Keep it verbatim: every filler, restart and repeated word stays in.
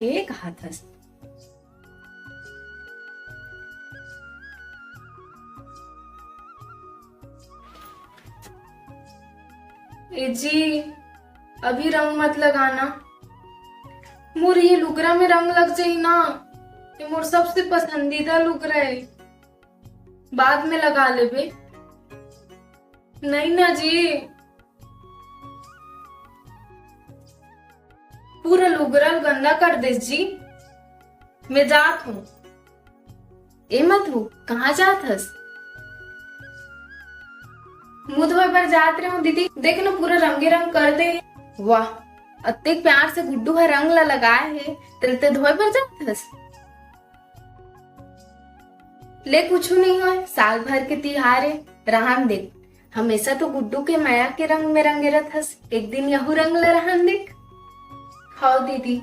के कहाथस? ए जी, अभी रंग मत लगाना। मोर ये लुगरा में रंग लग जाई ना, ये मोर सबसे पसंदीदा लुगरा है। बाद में लगा लेबे। नहीं ना जी, पूरा लुगरा ल गंदा कर देस जी। मैं जात हूँ। ए मधु, कहाँ जात हस? मुँह धोए बर जात रहे हूँ दीदी, देख ना पूरा रंगे रंग कर दे। वाह, अतेक प्यार से गुड्डू ह रंग ला लगाए हे, तेल ते धोए बर जात हस? ले कुछु नहीं होय, साल भर के तिहार ए, रहन दे। हमेशा तो गुड्डू के मया के रंग में रंगे रहत हस, एक दिन यहू रंग ला रहन दे। हव दीदी,